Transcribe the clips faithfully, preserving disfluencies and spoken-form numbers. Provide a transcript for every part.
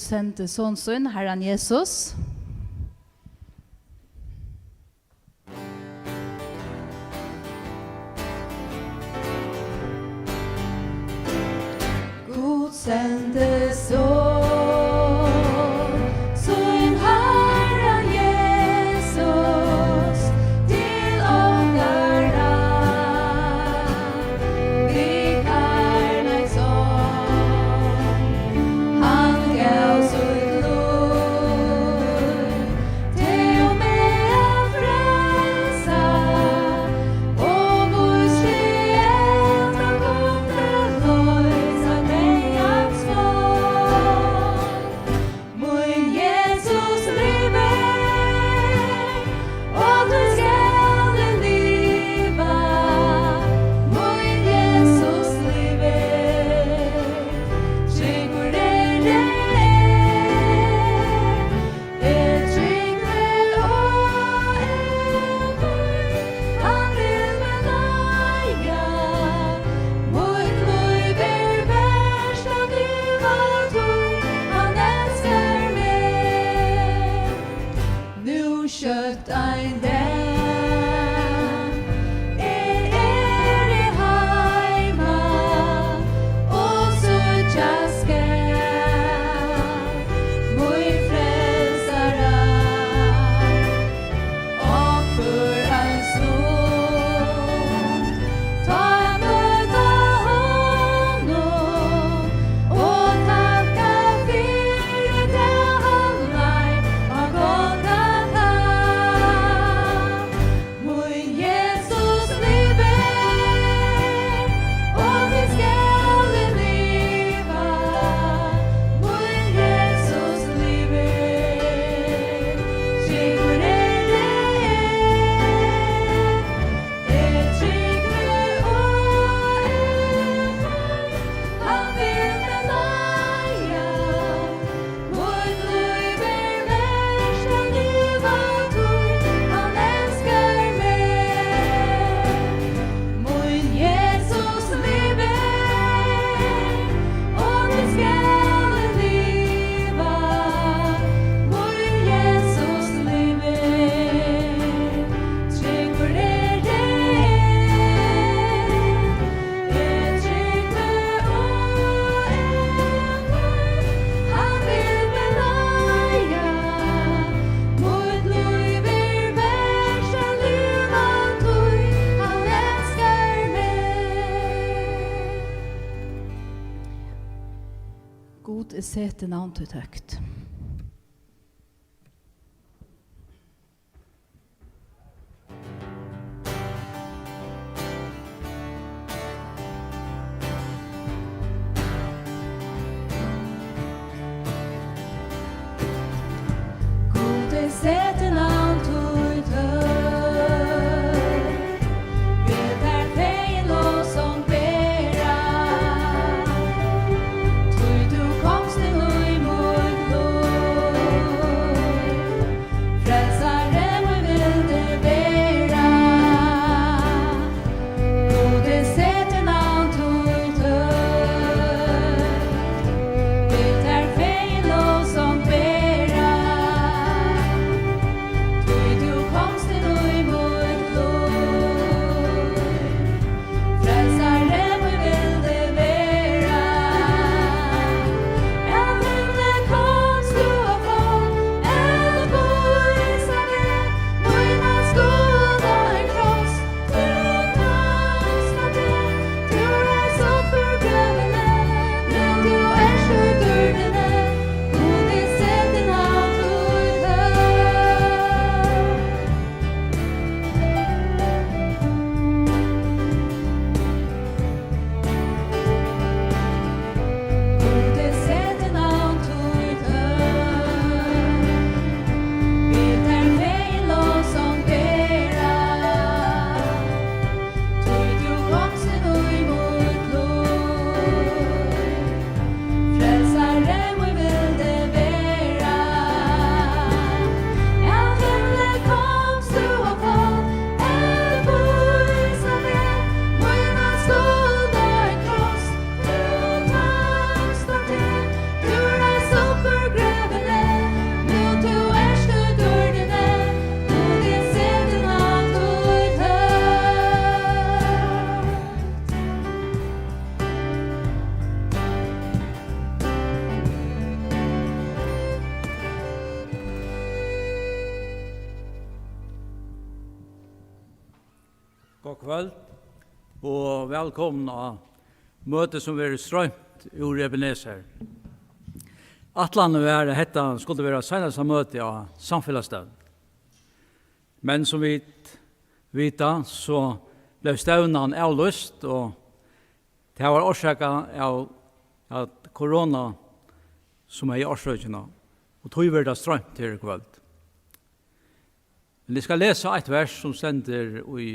sendi Son sín, Harran Jesus. Gud sendi Son sín, Harran Jesus, til okkara. Við kærleikssorg hann gav sítt lív, til meg at frelsa, og vísti at hann kundi loysa deyðans vald. Mín Jesus livir, og tí skal eg liva. Mín Jesus livir, tryggur eri eg. Eg trúgvi og eg veit, hann vil meg leiða. Mítt lív er vert at liva, tí hann elskar meg. Nú skjótt ein dag eg eri heima og síggja skal mín frelsara. Og hvør ein stund tá eg møti honum og takki fyri tað hann leiðir á Golgata. Mín Jesus livir, og tí skal eg liva. Mín Jesus livir, tryggur eri eg. Eg trúgvi og eg veit, hann vil meg leiða. Mítt lív er vert at liva, tí hann elskar meg. Mín Jesus livir, og tí skal eg liva. Mín Jesus livir, tryggur eri eg. Eg trúgvi og eg veit, hann vil meg leiða. Mítt lív er vert at liva, tí hann elskar meg. Gud, eg seti navn títt høgt. Gud, eg seti navn títt høgt, vil tær fegin lovsong bera, tí tú komst inn í mítt lív. Gott kvøld og vælkomin á møti, sum verður stroymt úr Ebenezer. Ætlanin var, at hetta skuldi vera seinasta møti á samfelagsstevnu. Men sum vit vita, so bleiv stevnan avlýst, og tað var orsakað av, at korona, sum hevði orsøkina, og tí verður tað stroymt her í kvøld. Men eg skal lesa eitt vers, sum stendur í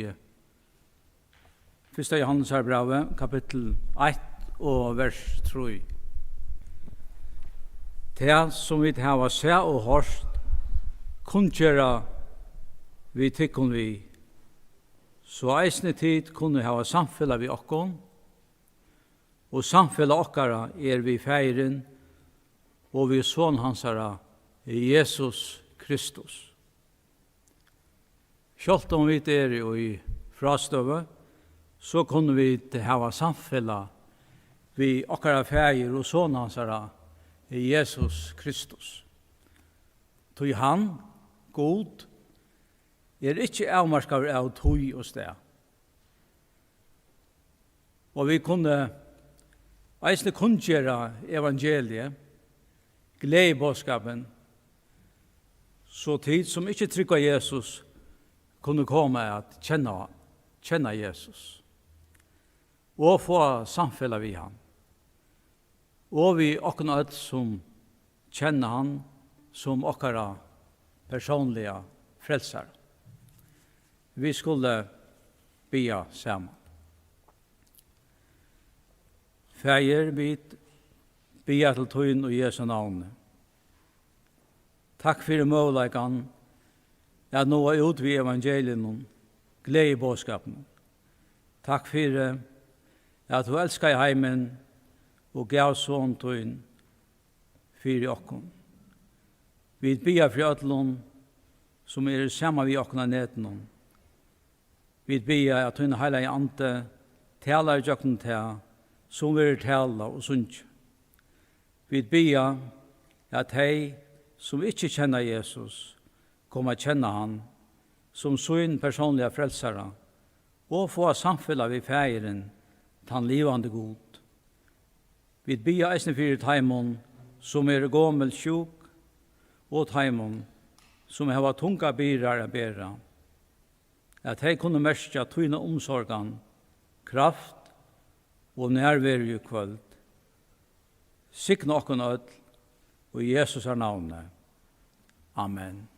fyrsta Jóhannesarbrævi, kapittul eitt og vers trý. Tað, sum vit hava sæð og hoyrt, kunngera vit tykkum við, so eisini tit kunnu hava samfelag við okkum, og samfelag okkara er við Faðirin og við Son hansara, Jesus Kristus. Sjálvt um vit eru í frástøðu, so kunnu vit hava samfelag við okkara Faðir og Son hansara, Jesus Kristus. Tí hann, Gud, er ikki avmarkaður av tíð og stað. Og vit kunnu eisini kunngera evangeliið, gleðiboðskapin, so tit, sum ikki trúgva Jesus, kunnu koma at kenna, kenna Jesus og fáa samfelag við hann og við okkum øll, sum kenna hann sum okkara persónliga frelsara. Vit skulu biðja saman. Faðir, vit biðja til tín í Jesu navni. Takk fyri møguleikan at náa út við evangeliinum, gleðiboðskapinum. Takk fyri, at tú elskaði heimin og gav son tín fyri okkum. Vit biðja fyri øllum, sum eru saman við okkum á netinum. Vit biðja, at tín heilagi Andi talar ígjøgnum tað, sum verður talað og sungið. Vit biðja, at tey, sum ikki kenna Jesus, koma at kenna hann sum sín persónliga frelsara og fáa samfelag við Faðirin, tann livandi Gud. Vit biðja eisini fyri teimum, sum eru gomul sjúk, og teimum, sum hava tungar byrðar at bera, at tey kunnu merkja tína umsorgan, kraft og nærveru í kvøld. Signa okkum øll í Jesusar navni. Amen.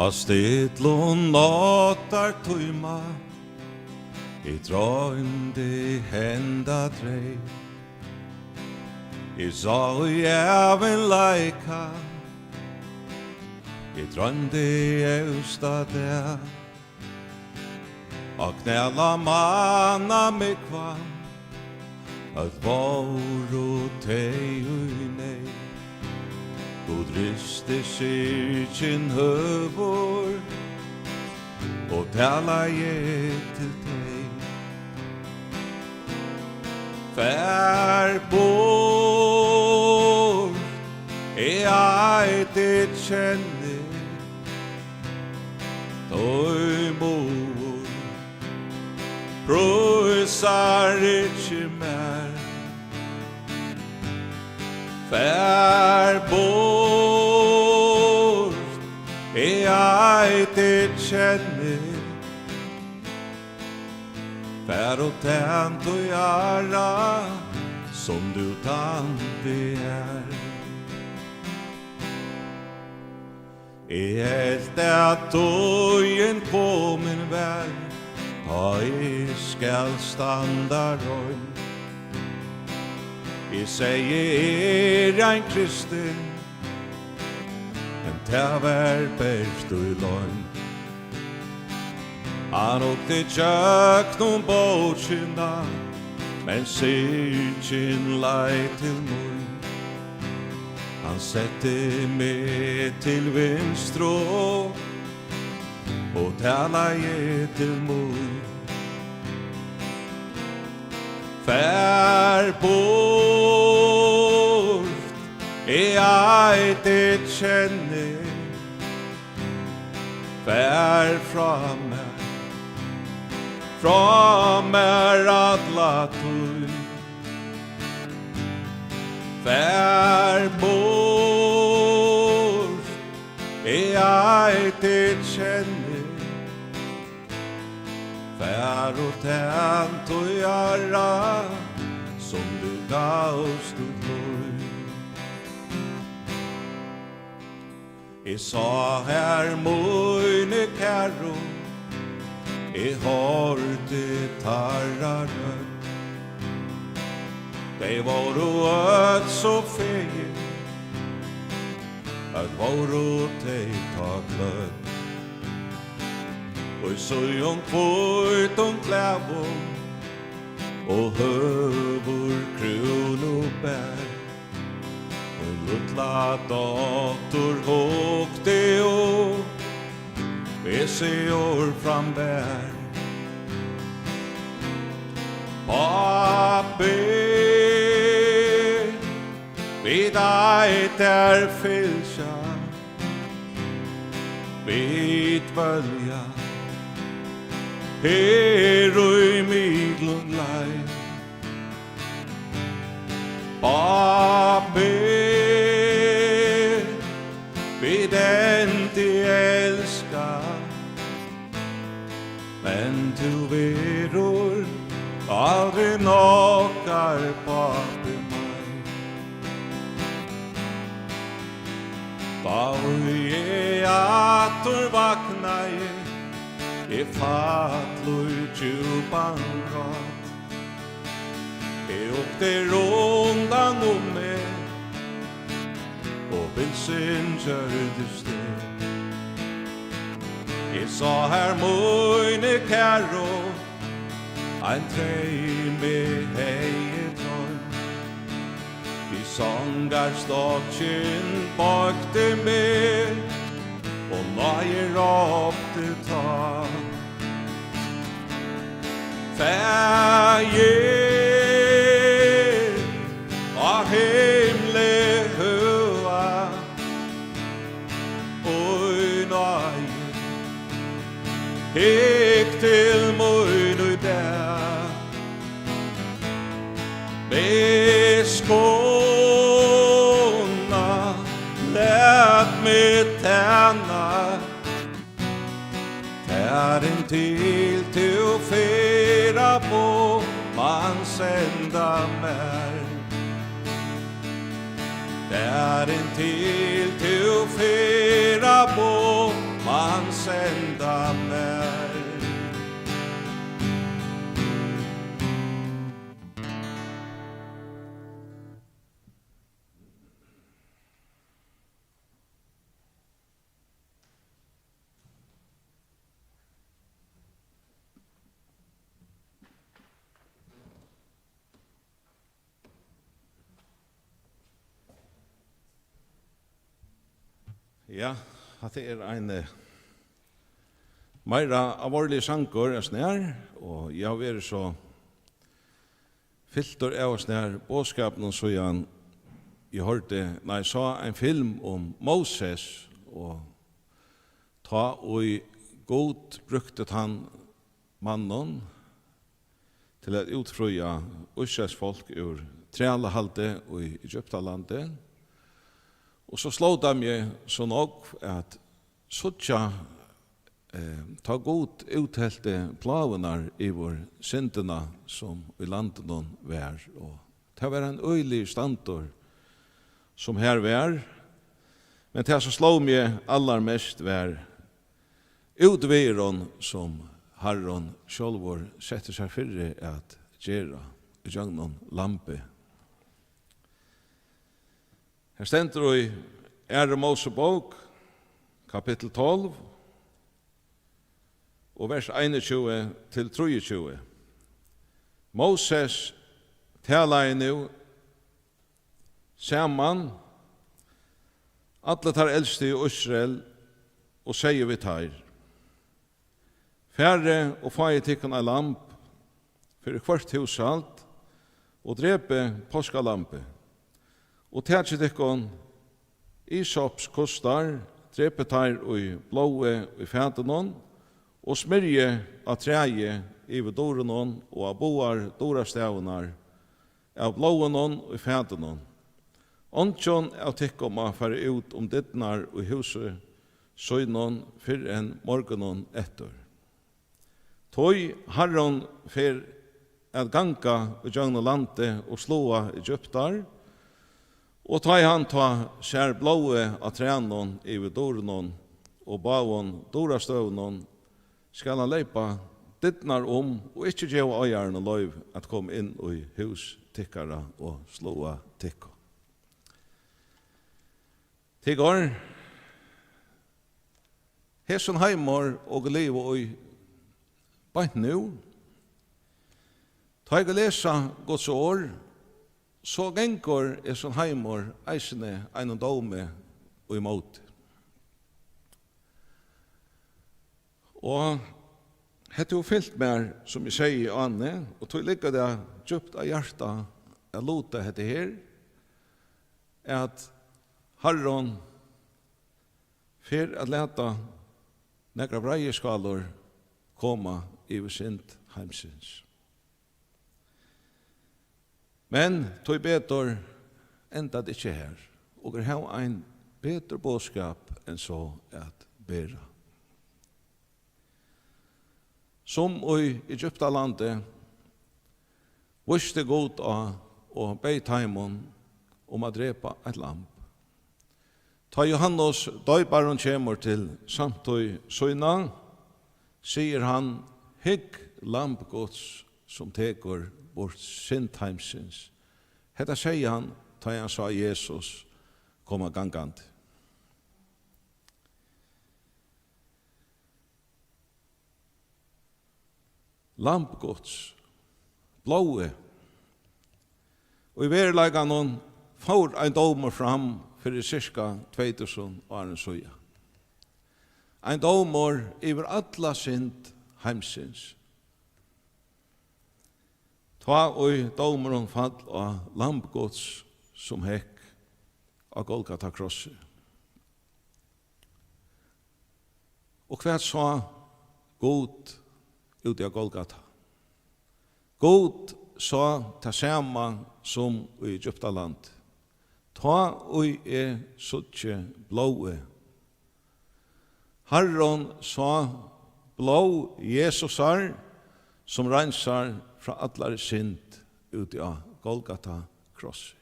Á stillum náttartíma, eg droymdi henda dreym. Eg sá í ævinleikan, eg droymdi evsta dag. Á knæla manna múgvan, øll vóru tey í neyð. Gud risti syrgin høvur og talaði til tey. Far burt, eg eiti kenni, tí muður prísar ikki mær. Far burt, eg eiti kenni, far og tæn tí Harra, sum tú tændi har. Eg helt, at tíðin komin var, tá eg skal standa rein. Eg segði, eg eri ein kristin, men tað var bert í loyn. Hann hugdi gjøgnum bókina, men syrgin leið til mín. Hann setti meg til vinstru og talaði til mín. Far burt, eg eiti kenni, far frá mær, frá mær alla tíð. Far burt, eg eiti kenni, far og tæn tí Harra, sum tú gavst títt lív. Eg sá har míni kæru, eg hoyrdi teirra rødd. Tey vóru øll so fegin, øll vóru tey tá klødd. Í síðum hvítum klæðum og høgur krúnu bar. Mín lítla dóttur hugdi upp, hesi orð frambar. Pápi, vit eita tær fylgja, vit dvølja her í miðlum leið. Pápi, vit enn teg elska, men tú verður aldri nokk, pápi mín. Tá ið eg aftur vaknaði, eg fall í djúpan grátt. Eg hugdi rundan um meg, og bilsin gjørdist støð. Eg sá har míni kæru, ein dreym eg hevði droymt. Tí songarstokkin boygdi meg, og náði rópti tá. Faðir á himli høga, í náði hygg til mín í dag. Veskuna lat meg tæna, far inn til tú ferðaboð man senda mær. Far inn til tú ferðaboð man senda mær. Ja, hatta er ein, eh, meira alvorligur sangur enn snar, og eg havi verið so fyltur av snar boðskapinum, síðan eg hoyrdi, nei, sá ein film um Moses, og tá ið Gud brúkti tann mannin til at útfría Ísraels fólk úr trælahaldi í Egyptalandi. Og so sló tað meg so nógv at síggja, eh, tá Gud úthelti plágurnar yvir syndina, sum í landinum var, og tað var ein øgiligur standur, sum har var, men tað, sum sló meg allarmest, var útvegurin, sum Harrin sjálvur setti sær fyri at gera ígjøgnum lambið. Her stendur í Aðru Mósebók, kapittul tólv, og vers einogtjúgu til trýogtjúgu: Moses talaði nú saman allar tær elstu í Ísrael og segði við teir: Farið og fáið tykkum eitt lamb fyri hvørt húshald, og drepið páskalambið, og takið tykkum ísopskustar, drepið teir í blóði í fatinum, og smyrjið á træið yvir durunum og á báðar durastavurnar av blóðinum í fatinum. Eingin av tykkum má fara út um dyrnar í húsi sínum fyrr enn morgunin eftir. Tí Harrin fer at ganga ígjøgnum landið og sláa Egyptar, og tá ið hann tá sær blóðið á trænum yvir durunum og báðum durastøðunum, skal hann leypa dyrnar um og ikki geva eigarunum loyv at koma inn í hús tykkara og sláa tykkum. Tykkum, hesin heimur, okur liva í beint nú, tá okur lesa Guds orð, so gongur hesin heimur eisini einum dómi ímóti. Og hetta hevur fylgt mær, sum eg segði áðni, og tí liggur tað djúpt á hjarta at luta hetta her, at Harrin fer at lata nakrar vreiðiskálur koma yvir synd heimsins. Men tíbetur endar tað ikki her. Okur hava ein betri boðskap enn so at bera. Sum í Egyptalandi vísti Gud á og beyð teimum um at drepa eitt lamb. Tá Jóhannes doyparin kemur til samtíð sína, sigur hann: Hygg, lamb Guds, sum tekur burt synd heimsins. Hetta segði hann, tá ið hann sá Jesus koma gangandi. Lamb Guds, blóðið. Og í veruleikanum fór ein dómur fram fyri sirka tvey túsund árum síðan. Ein dómur yvir alla synd heimsins. Tá ið dómurin fall á Lamb Guds, sum hekk á Golgata krossi. Og hvat sá Gud úti á Golgata? Gud sá tað sama sum í Egyptaland. Tá ið eg síggi blóðið. Harrin sá blóð Jesusar, sum reinsar frá allari synd, úti á Golgata krossi.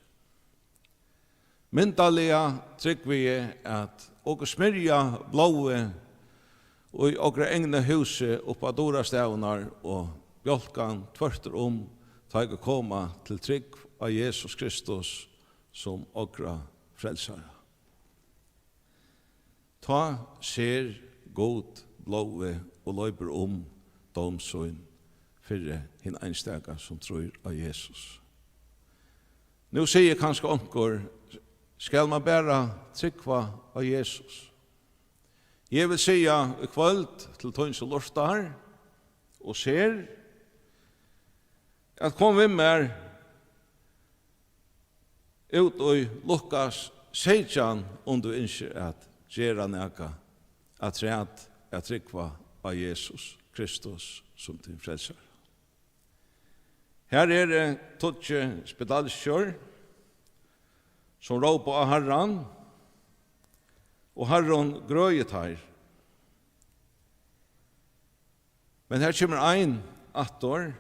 Myndarliga trúgvi eg, at okur smyrja blóðið í okra egna húsi upp á durastavurnar og bjálkan tvørtur um, tá okur koma til trúgv á Jesus Kristus sum okra frelsara. Tá sær Gud blóðið og loypur um dóm sín fyri hin einstaka, sum trýr á Jesus. Nú sigur kanska onkur: "Skal man bara trúgva á Jesus?" Eg vil siga í kvøld til tín, sum lurtar og sær, at kom við mær út í Lukas seytjan, um tú ynskir at gera nakað afturat at trúgva á Jesus Kristus sum tín frelsara. Her eru tíggju spedalskir, sum rópa á Harran, og Harrin grøðir teir. Men her kemur ein aftur,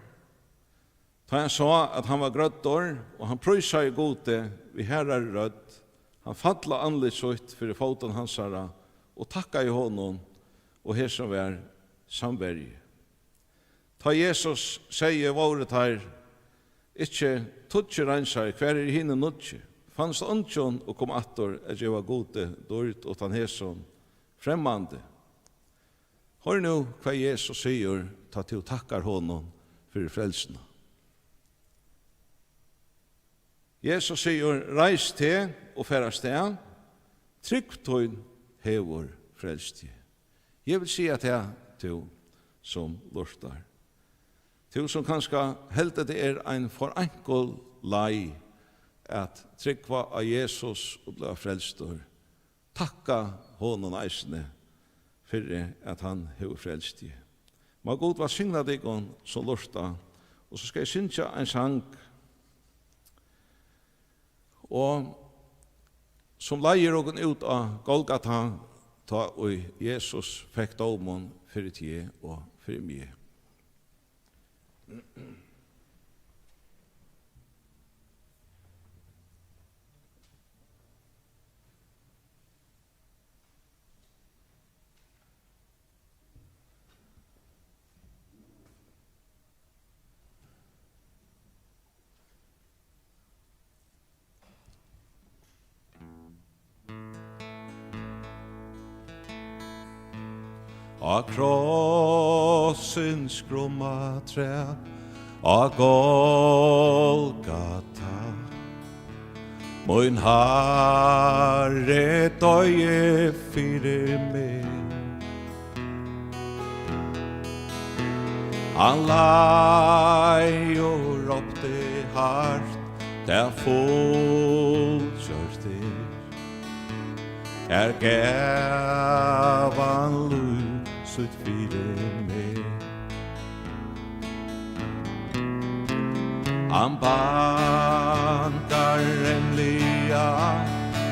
tá hann sá, at hann var grøddur, og hann prísaði Gudi við harðari rødd. Hann fall á andlit sítt fyri fótum hansara og takkaði honum, og hesin var samverji. Tá Jesus segði, vóru teir ikki tíggju reinsaðir? Hvar eru hini níggju? Fanst eingin og kom aftur at geva Gudi dýrd uttan hesum fremmandi? Hoyr nú, hvat Jesus sigur, tá tú takkar honum fyri frelsuna. Jesus sigur: "Reis teg og far avstað, trúgv tín hevur frelst teg." Eg vil siga tað, tú sum lurtar, tú sum kanska heldur, tað er ein for einkel leið at trúgva á Jesus og blíva frelstur, takka honum eisini fyri, at hann hevur frelst teg. Má Gud vælsigna tykkum, sum lurta. Og so skal eg syngja ein sang, og sum leiðir okkum út á Golgata, tá ið Jesus fekk dómin fyri teg og fyri meg. Á krossins grumma træ, á Golgata, mín Harri doyði fyri meg. Hann leið og rópti hart, tað fullgjørt er. Har gav hann lív sítt fyri meg. Hann bankar reymliga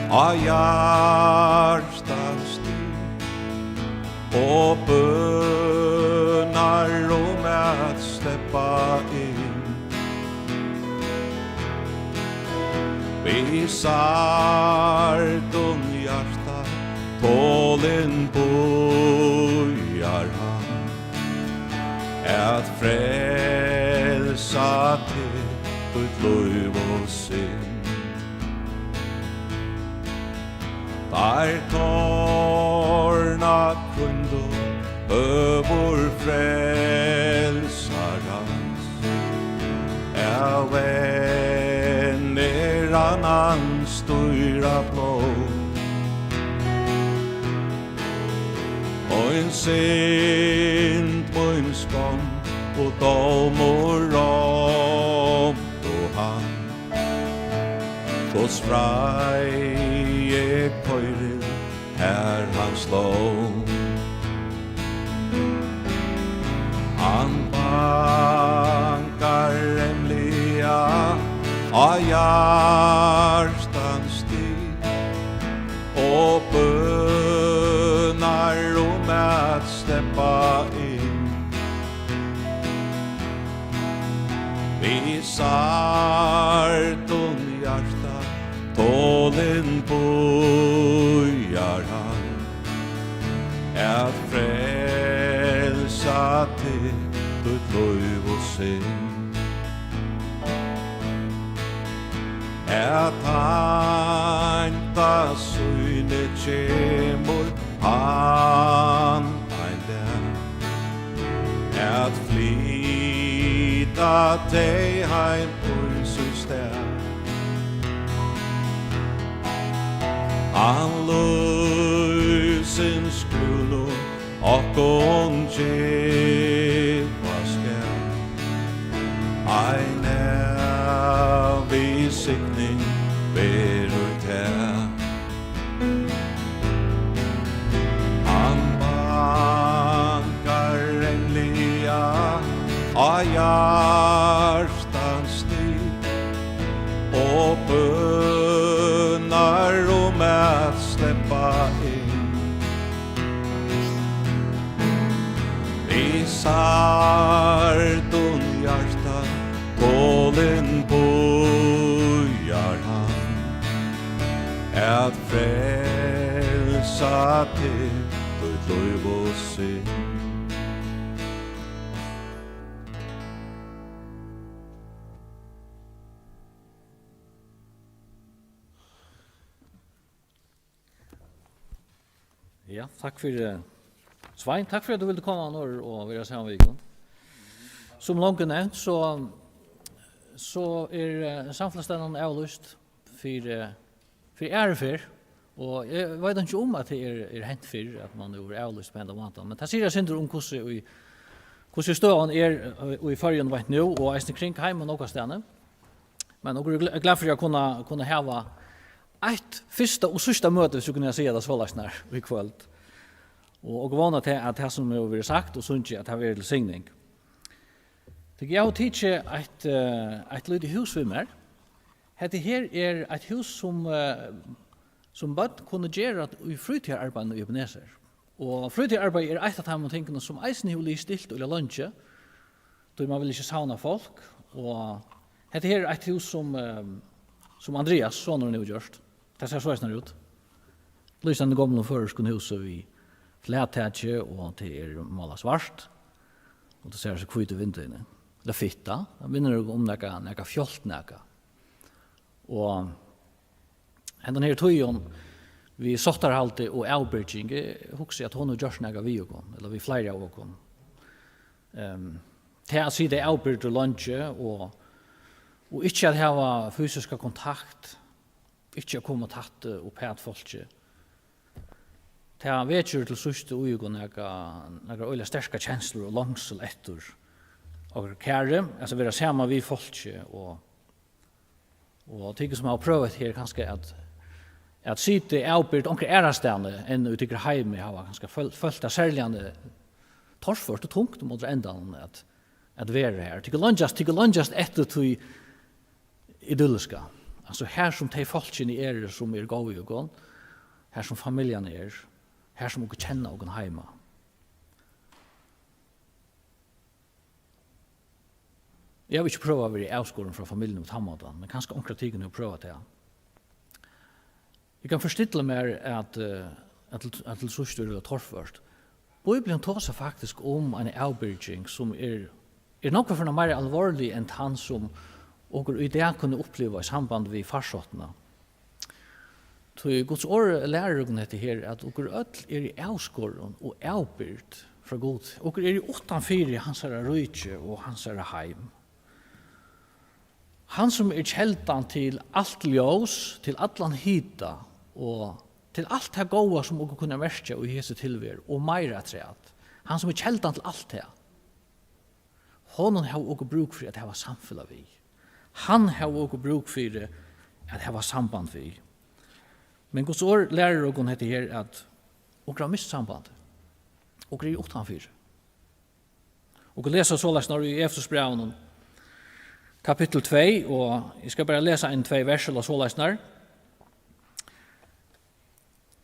á hjartans dyr, og bønar um at sleppa inn. Við særdum hjarta tolin bíðar hann, at frelsa teg, títt lív og sinn. Teir torna krýndu høvur frelsarans, av enn er annans dýra blóð. Ein synd mín skomm og dómur róptu hann, Guds freiði koyrir har hann sló. Hann bankar reymliga á hjartans dyr og bønar um at sleppa inn. Við særdum hjarta tolin bíðar hann, at At heinta síni kemur hann ein dag, at flyta tey heim í sítt stað. Hann lýsins krúnu okkum geva skal, ein ævig signing verður tað. Hann bankar rengliga á hjartans dyr og bønar um at sleppa inn. Við særdum hjarta tolin bíðar hann, at frelsa teg títt lív og sinn. Ja, takk fyri, Svein. Takk fyri, at tú vildi koma norður og vera saman við okkum. Sum longu nevnt, so, so er, eh, samfelagsdegnum avlýst fyri, fyri aðru ferð, og eg veit ikki um, at tað er, er hent fyrr, at mann hevur avlýst á hendan mátan. Men tað sigur eitt sindur um, hvussu í, hvussu støðan er, eh, í Føroyum beint nú, og eisini kring heim og nógvastaðni. Men okur eru gl-, glað fyri at kunna, kunna hava eitt fyrsta og síðsta møti, viss vit kunnu siga tað soleiðis, her í kvøld. Og, og vóna til, at tað, sum hevur verið sagt og sungið, at tað verður til signing. Tí eg havi tikið eitt, eh, eitt lítið hús við mær. Hetta her er eitt hús, sum, eh, sum børn kunnu gera í frítíðararbeiðinum í Ebenezer. Og frítíðararbeiði er eitt av teimum tingunum, sum eisini hevur ligið stilt í leingi, tí man vil ikki savna fólk. Og hetta her er eitt hús, sum, ehm, sum Andreas, sonurin, hevur gjørt. Tað sær soleiðis út. Lýsandi gomlum føroyskum húsi við flattaki, og tað er málað svart. Og tað sær so hvítu vindeyguni. Tað er fitt, tá. Tað minnir um nakað, nakað fjálgt nakað. Og hendan her tíðin við sáttarhaldi og avbyrging, eg hugsi, at hon hevur gjørt nakað við okkum, ella við fleiri av okkum. Ehm, tað at sita avbyrgdur leingi og, og ikki at hava fysiska kontakt, ikki at koma tætt, eh, upp at fólki, tað vekir til síðst í okkum nakað, nakrar øgiliga sterkar kenslur og longsul eftir okkara kæru, altso vera saman við fólki og Og tykur, sum hava prøvað her, kanska at, at sita avbyrgd onkra aðrastaðni enn í tykkara heimi, hava kanska følt, følt tað serliga, eh, torført og tungt um undir endan at, at vera her. Tykur leingjast, tykur leingjast eftir tí idylliska. Altso, her sum tey fólkini eru, sum eru góð við okkum, her sum familjan er, her sum okur kenna okkum heima. Eg havi ikki prøvað at vera avskorin frá familjuni á tann mátan, men kanska onkra av tykkum hevur prøvað tað. Eg kann forstilla mær, at, eh, at til, at til síðst verður tað torført. Bíblian tosar faktisk um eina avbyrging, sum er, er nógvar ferðir meira alvorlig enn tann, sum okur í dag kunnu uppliva í samband við farsóttina. Tí Guds orð lærir okkum hetta her, at okur øll eru avskorin og avbyrgd frá Gudi. Okur eru uttanfyri hansara ríki og hansara heim. Hann, sum er keldan til alt ljós, til allan hita og til alt tað góða, sum okur kunna merkja í hesi tilveru, og meira afturat. Hann, sum er keldan til alt tað. Honum hava okur brúk fyri at hava samfelag við. Hann hava okur brúk fyri at hava samband við. Men Guds orð lærir okkum hetta her, at okur hava mist sambandið. Okur eru uttanfyri. Okur lesa soleiðis nú í Efesusbrævinum, kapittul tvey, og eg skal bara lesa ein, tvey vers, ella soleiðis nú.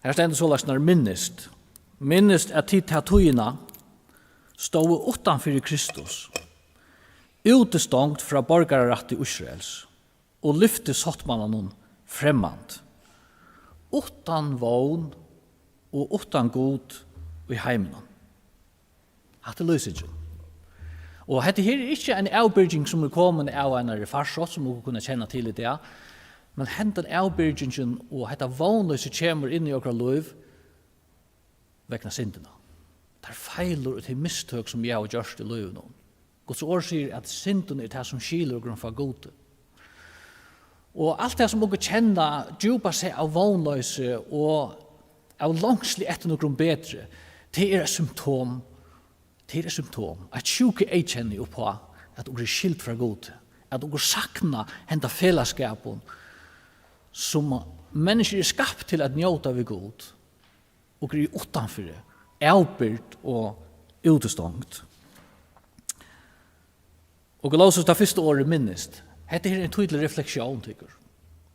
Her stendur soleiðis nú: Minnist, minnist, at tit ta tíðina stóðu uttanfyri Kristus, útistongd frá borgararætti Ísraels og lyfti sáttmálanum fremmand, uttan vón og uttan Gud í heiminum. Hatta er lýsingin. Og hetta her er ikki ein avbyrging, sum er komin av einari farsótt, sum okur kunna kenna til í dag, men hendan avbyrgingin og hetta vónloysi kemur inn í okra lív vegna syndina. Tær feilir og tey mistøk, sum eg havi gjørt í lívinum. Guds orð sigur, at syndin er tað, sum skilur okkum frá Gudi. Og alt tað, sum okur kenna djúpast seg av vónloysi og av longsli eftir nøkrum betri, tað er eitt symptom. Tað er eitt symptom. Eitt sjúkueyðkenni uppá, at okur eru skild frá Gudi, at okur sakna henda felagsskapin, sum menniskjur eru skapt til at njóta við Gud. Okur eru uttanfyri, avbyrgd og útistongd. Og Kolossus, tað fyrsta orðið, minnist. Hetta her er ein tíð til refleksjón, tykur.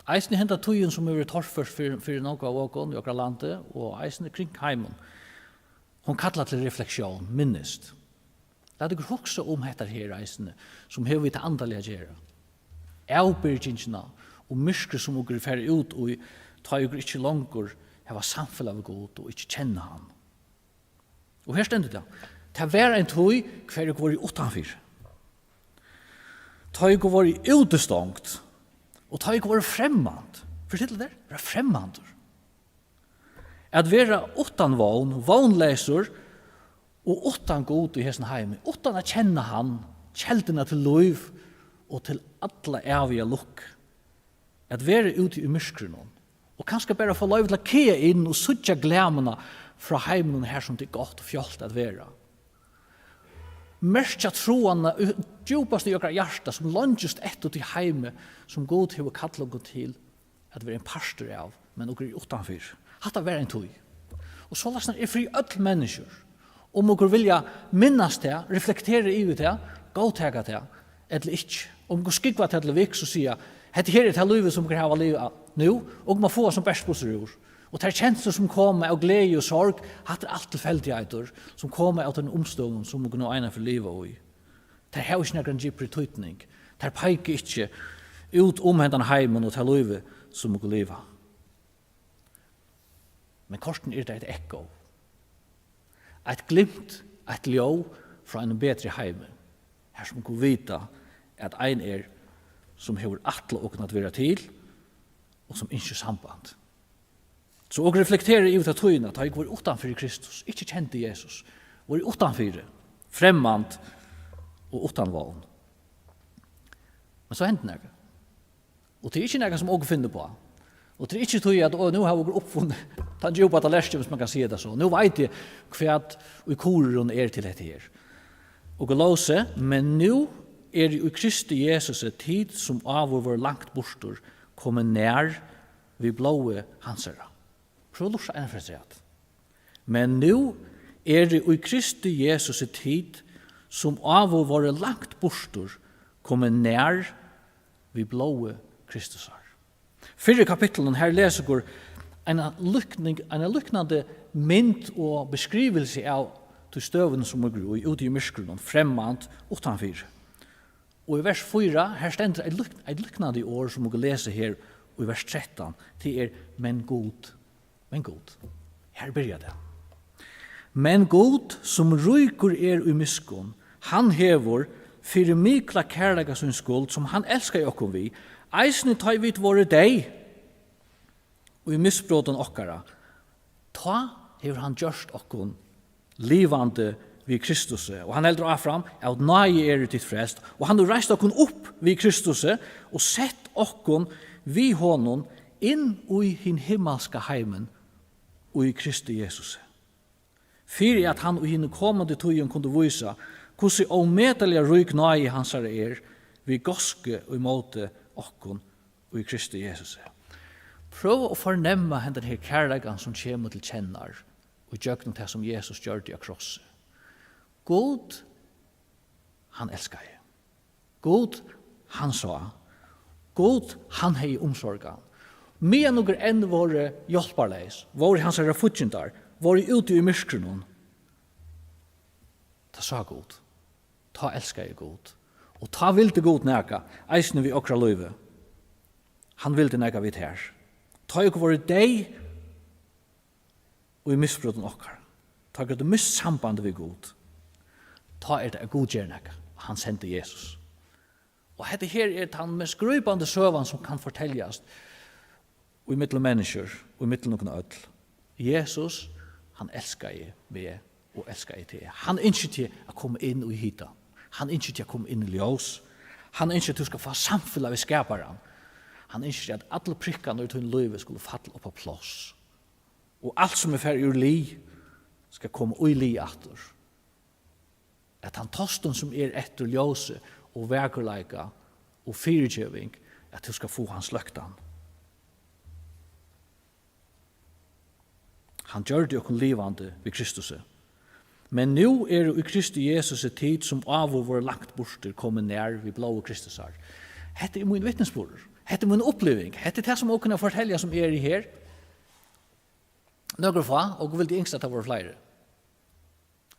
Eisini henda tíðin, sum hevur verið torført fyri, fyri nógv av okum í okra landi, og eisini kring heimin, hon kallar til refleksjón, minnist. Lat okur hugsa um hetta her eisini, sum hevur við tað andaliga at gera. Avbyrgingina og myrkrið, sum okur fara út í, tá okur ikki longur hava samfelag við Gud og ikki kenna hann. Og her stendur tað. Tað var ein tíð, hvar okur vóru uttanfyri. Tá okur vóru útistongd, og tá okur vóru fremmand. Forstilla tær? Vera fremmandur. At vera uttan vón, vónleysur og uttan Gud í hesum heimi, uttan at kenna hann, kelduna til lív og til alla æviga lukku. At vera úti í myrkrinum og kanska bara fáa loyvi til at kaga inn og síggja glamuna frá heiminum, har sum tað er gott og fjálgt at vera. Merkja tráan í djúpasta í okra hjarta, sum leingist eftir tí heimi, sum Gud hevur kallað okkum til at vera ein partur av, men okur eru uttanfyri. Hatta var ein tíð. Og soleiðis er fyri øll menniskjur. Um okur vilja minnast tað, reflektera yvir tað, góðtaka tað, ella ikki. Um okur skúgva tað til viks og siga, hetta her er tað lívið, sum okur hava livað nú, og okur má fáa sum bert burtur úr. Og tær kenslur, sum koma av gleði og sorg, hatta er alt tilfeldigheiter, sum koma av teimum umstøðum, sum okur nú einaferð liva í. Tær hava ikki nakran djúpri týdning. Tær peika ikki út um hendan heimin og tað lívið, sum okur liva. Men kortini er tað eitt ekko. Eitt glimt, eitt ljóð frá einum betri heimi, har sum okur vita, at ein er, sum hevur ætlað okkum at vera til, og sum ynskir samband. So okur reflektera yvir ta tíðina, tá okur vóru uttanfyri Kristus, ikki kendi Jesus, vóru uttanfyri, fremmand og uttan vón. Men so hendi nakað. Og tað er ikki nakað, sum okur finna uppá. Og tað er ikki tí, at, "Ó, nú hava okur uppfunnið tann djúpa tallerkin, viss man kann siga tað so. Nú veit eg, hvat í kurðurin er til hetta her." Okur lósu, "Men nú eru í Kristi Jesusi tit, sum áður vóru langt burtur, komin nær við blóði hansara." Prøv at lurta eina ferð afturat. "Men nú eru í Kristi Jesusi tit, sum áður vóru langt burtur, komin nær við blóði Kristusar." Fyrr í kapitlinum, har lesa okur eina líkning, eina líknandi mynd og beskrivilsi av tí støðuni, sum okur eru í, úti í myrkrinum, fremmand, uttanfyri. Og í vers fýra, her stendur eitt lík-, eitt líknandi orð, sum okur lesa her í vers trettan. Tað er, "Men Gud." Men Gud. Her byrjar tað. "Men Gud, sum ríkur er í miskunn, hann hevur, fyri mikla kærleika sín skuld, sum hann elskaði okkum við, eisini tá ið vit vóru deyð í misbrotum okkara, tá hevur hann gjørt okkum livandi við Kristusi." Og hann heldur áfram, "Av náði eru tit frelst, og hann hevur reist okkum upp við Kristusi og sett okkum við honum inn í hin himmalska heimin í Kristi Jesusi, fyri at hann í hinum komandi tíðum kundi vísa, hvussu ómetaliga rík náði hansara er við góðsku í móti okkum í Kristi Jesusi." Prøva at fornemma hendan her kærleikan, sum kemur til kennar í gjøgnum tað, sum Jesus gjørdi á krossi. Gud, hann elskaði. Gud, hann sá. Gud, hann hevði umsorgan. Meðan okur enn vóru hjálparleys, vóru hansara fíggindar, vóru úti í myrkrinum, tá sá Gud. Tá elskaði Gud. Og tá vildi Gud nakað, eisini við okra lívi. Hann vildi nakað við tær. Tá okur vóru deyð í misbrotum okkara, tá okur høvdu mist sambandið við Gud, tá er tað, at Gud ger nakað. Hann sendi Jesus. Og hetta her er tann mest grípandi søgan, sum kann forteljast í millum menniskjur, og í millum okkum øll. Jesus, hann elskaði meg og elskaði teg. Hann ynskir teg at koma inn í hitan. Hann ynskir teg at koma inn í ljós. Hann ynskir, at tú skal fáa samfelag við Skaparan. Hann ynskir, at allir prikkarnir í tínum lívi skulu falla upp á pláss. Og alt, sum er farið úr lið, skal koma í lið aftur. At tann tostin, sum er eftir ljósi og vakurleika og fyrigeving, at tú skal fáa hann sløktan. Hann gjørdi okkum livandi við Kristusi. Men nú eru í Kristi Jesusi tit, sum áður vóru langt burtur, komin nær við blóði Kristusar. Hetta er mín vitnisburður. Hetta er mín uppliving. Hetta er tað, sum okur kunnu fortelja, sum eru her. Nøkur fá, og vildi ynskt, at tað vóru fleiri.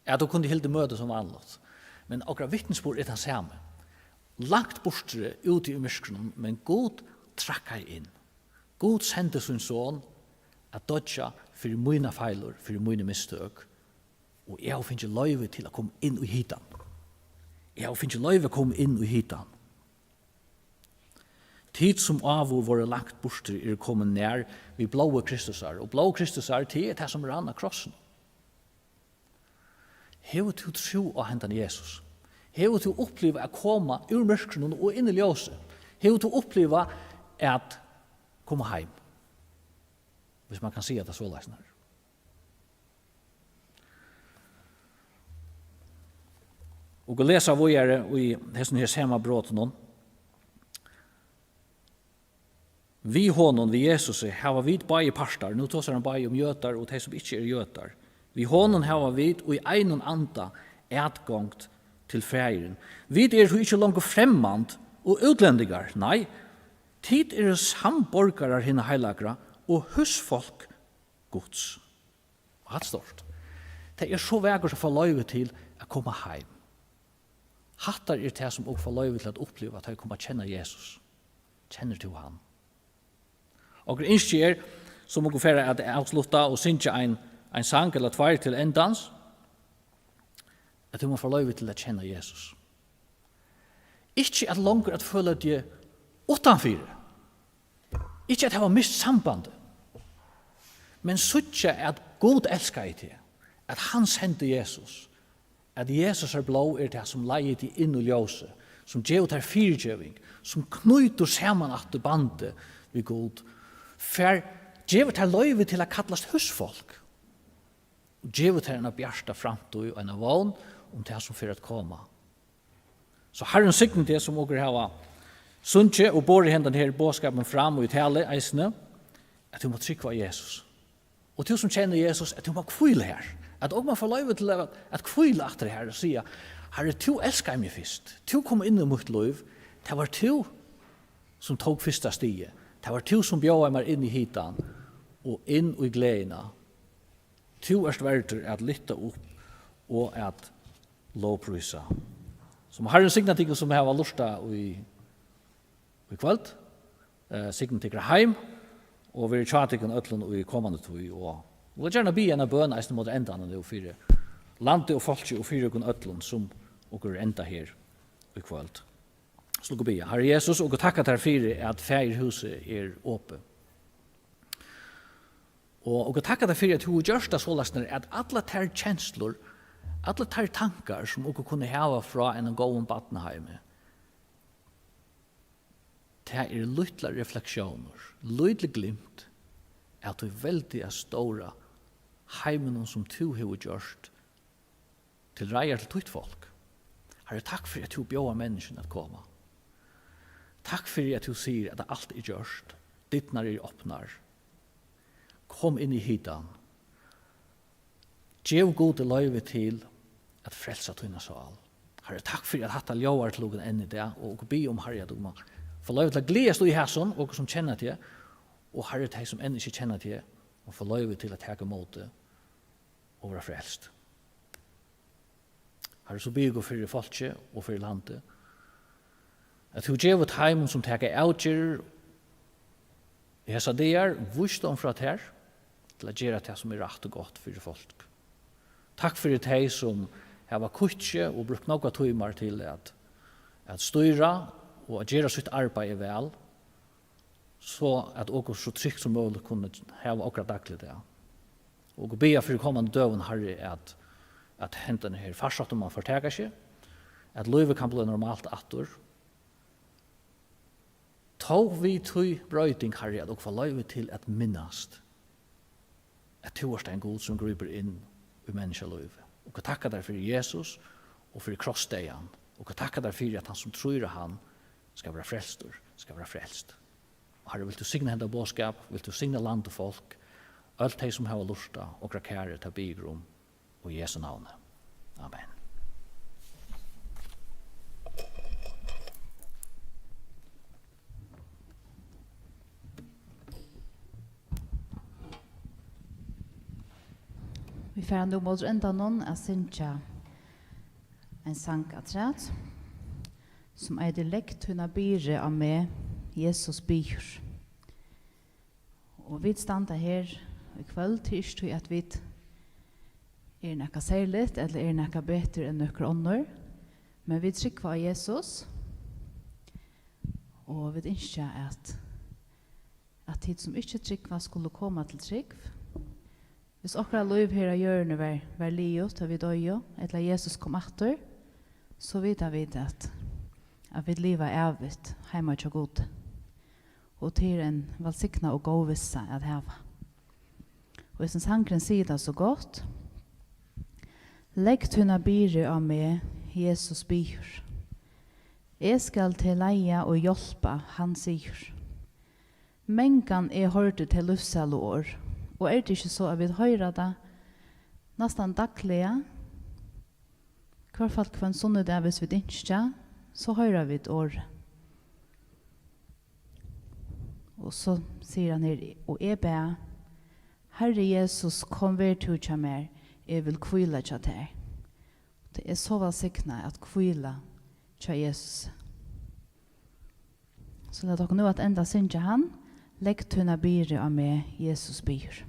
At tú kundi hildið møti sum vanligt. Men okra vitnisburð er tann sami. Langt burturi úti í myrkrinum, men Gud traðkaði inn. Gud sendi sín son at doyggja fyri mínar feilir, fyri míni mistøk. Og eg havi fingið loyvi til at koma inn í hitan. Eg havi fingið loyvi at koma inn í hitan. Tit, sum áður vóru langt burtur, eru komin nær við blóði Kristusar. Og blóð Kristusar, tað er tað, sum rann á krossinum. Hevur tú trú á hendan Jesus? Hevur tú upplivað at koma úr myrkrinum og inn í ljósið? Hevur tú upplivað at koma heim? Hvis man kann siga tað soleiðis nær. Og lesa víðari í hesum her sama brotinum. Við honum, við Jesusi, hava vit báðir partar, nú tosar hann bæði um jødar og tey, sum ikki eru jødar. Við honum hava vit í einum anda atgongd til Faðirin. Vit eru tí ikki longur fremmand og útlendingar, nei, tit eru samborgarar hinna heilagra og húsfólk Guds. Og hatta er stórt. Tað er so vakurt at fáa loyvi til at koma heim. Hattar er tað, sum okur fáa loyvi til at uppliva, tá vit koma at kenna Jesus. Kennir tú hann? Okur ynski er, sum okur fara at avslutta og syngja ein, ein sang ella tveir til endans, at tú má fáa loyvi til at kenna Jesus. Ikki at longur at føla teg uttanfyri. Ikki at hava mist sambandið. Men síggja, at Gud elskaði teg, at hann sendi Jesus, at Jesusar blóð er tað, sum leiðir teg inn í ljósið, sum gevur tær fyrigeving, sum knýtur saman aftur bandið við Gud, fær, gevur tær loyvi til at kallast húsfólk, og gevur tær eina bjarta framtíð og eina vón um tað, sum fer at koma. So Harrin signi teg, sum okur hava sungið og borið hendan her boðskapin fram og í tali eisini, at tú má trúgva á Jesus. Og tú, sum kennir Jesus, at tú má hvíla her. At okur má fáa loyvi til at, at hvíla aftur her og siga: Harri, tú elskaði meg fyrst. Tú kom inn í mítt lív. Tað var tú, sum tók fyrsta stigið. Tað var tú, sum bjóðaði mær inn í hitan og inn í gleðina. Tú ert verdur at lyfta upp og at lovprísa. Sum Harrin signa tykkum, sum hava lurtað í, í kvøld. Eh, signi tykkum heim og veri hjá tykkum øllum í komandi tíð. Og, og vil gjarna biðja eina bøn eisini móti endanum nú fyri landið og fólkið og fyri okkum øllum, sum okur enda her í kvøld. So okur biðja. Harri Jesus, okur takka tær fyri, at Faðirhúsið er opið. Og okur takka tær fyri, at tú hevur gjørt tað soleiðis, at allar tær kenslur, allar tær tankar, sum okur kunnu hava frá einum góðum barnaheimi, tað eru lítlar reflektiónir, lítil glimt av tí veldiga stóra heiminum, sum tú hevur gjørt til reiðar til títt fólk. Harri, takk fyri, at tú bjóðar menniskjum at koma. Takk fyri, at tú sigur, at alt er gjørt. Dyrnar eru opnar. Kom inn í hitan. Gev Gudi loyvi til at frelsa tína sál. Harri, takk fyri, at hatta ljóðar til okum enn í dag, og okur biðja um, Harri, at okur má fáa loyvi til at gleðast í hasum, okur sum kenna teg, og, Harri, tey, sum enn ikki kenna teg, og fáa loyvi til at taka ímóti og vera frelst. Harri, so biði eg fyri fólki og fyri landi, at tú gevur teimum, sum taka avgerðir í hesar dagar, vísdóm frá tær til at gera tað, sum er rætt og gott fyri fólk. Takk fyri tey, sum hava kukkið og brúkt nógvar tímar til at, at stýra og at gera sítt arbeiði væl, so at okur so trygt sum møguligt kunnu hava okra dagligdag. Og okur biðja fyri komandi døgum, Harri, at, at hendan her farsóttin má fortaka seg, at lívið kann blíva normalt aftur. Tó við tí broyting, Harri, at okur fáa loyvi til at minnast, at tú ert ein Gud, sum grípur inn í menniskjalívið. Okur takka tær fyri Jesus og fyri krossdeyðan. Okur takka tær fyri, at hann, sum trýr á hann, skal vera frelstur, skal vera frelst. Og Harri, vilt tú signa henda boðskap, vilt tú signa land og fólk, øll tey, sum hava lurtað, okra kæru, tað biði eg um í Jesu navni. Amen. Vit fara nú móti endanum at syngja ein sang afturat, sum eitur Legg tína byrðu á meg, Jesus biður. Og vit standa her í kvøld, tað er ikki tí, at vit eru nakað serligt ella eru nakað betur enn nøkur onnur, men vit trúgva á Jesus, og vit ynskja, at, at tit, sum ikki trúgva, skulu koma til trúgv. Hvis okkara lív her á jørðini var, var liðugt, tá vit doyðu, ella Jesus kom aftur, so vita vit, at, at vit liva ævigt heima hjá Gudi. Og tað er ein vælsignað og góð vissa at hava. Og hesin sangurin sigur tað so gott: Legg tína byrðu á meg, Jesus biður. Eg skal teg leiða og hjálpa, hann sigur. Mangan eg hoyrdi tey lívssælu orð, og er tað ikki so, at vit hoyra tað næstan dagliga? Hvørt fall hvønn sunnudag, hvis vit ynskja, so hoyra vit orð. Og so sigur hann her: Og eg bað: Harri Jesus, kom, ver tú hjá mær, eg vil hvíla hjá tær. Tað er so vælsignað at hvíla hjá Jesus. So lat okkum nú at enda syngja hann: Legg tína byrðu á meg, Jesus biður.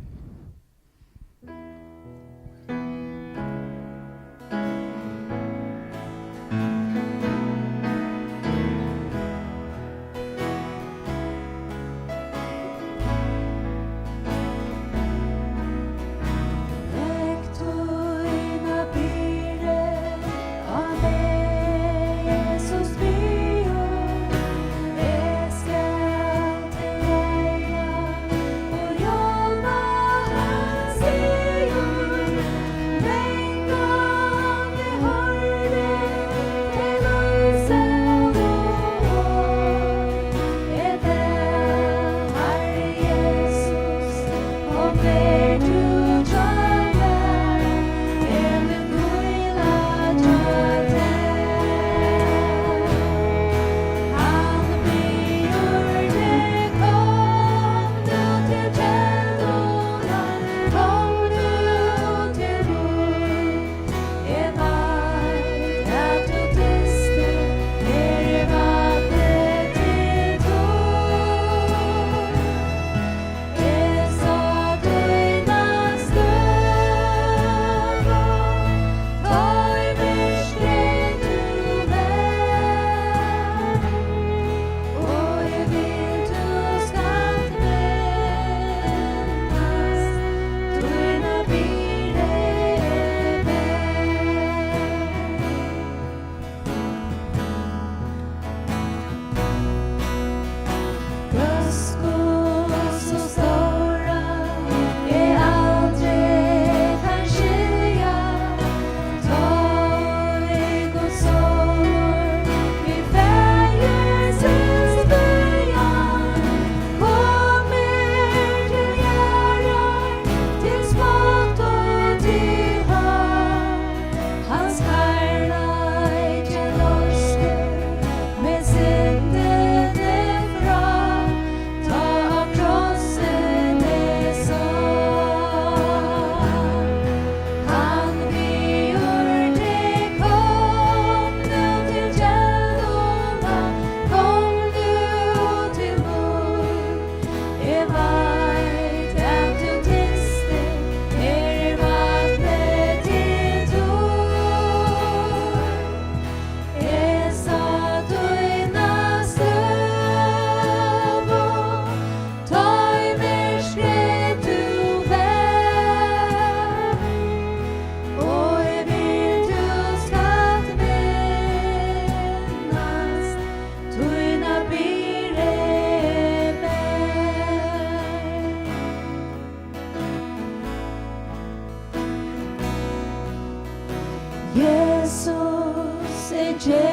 Jesus, eg